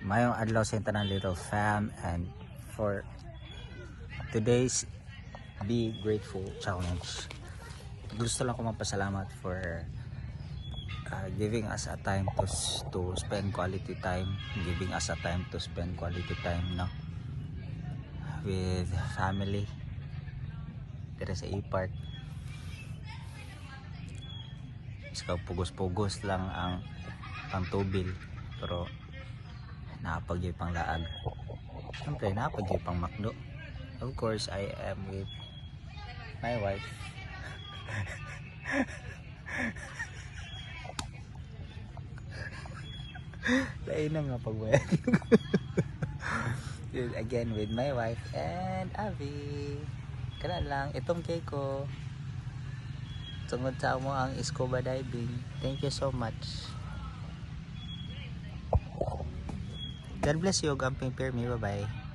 Mayong adlaw sa tanan, little fam, and for today's Be Grateful Challenge. Gusto lang ko magpasalamat for giving us a time to spend quality time, giving us a time to spend quality time, no, with family diri sa E-Park. Iskaw pugos-pugos lang ang pangtubil, pero naapagyoy pang laag. Siyempre, naapagyoy pang McDo. Of course, I am with my wife. Lain na nga pagbayad. Again, with my wife and Avi. Kana lang, itong cake ko. Tungod sa mo ang scuba diving. Thank you so much. God bless you. Gamping Pirmi. Bye-bye.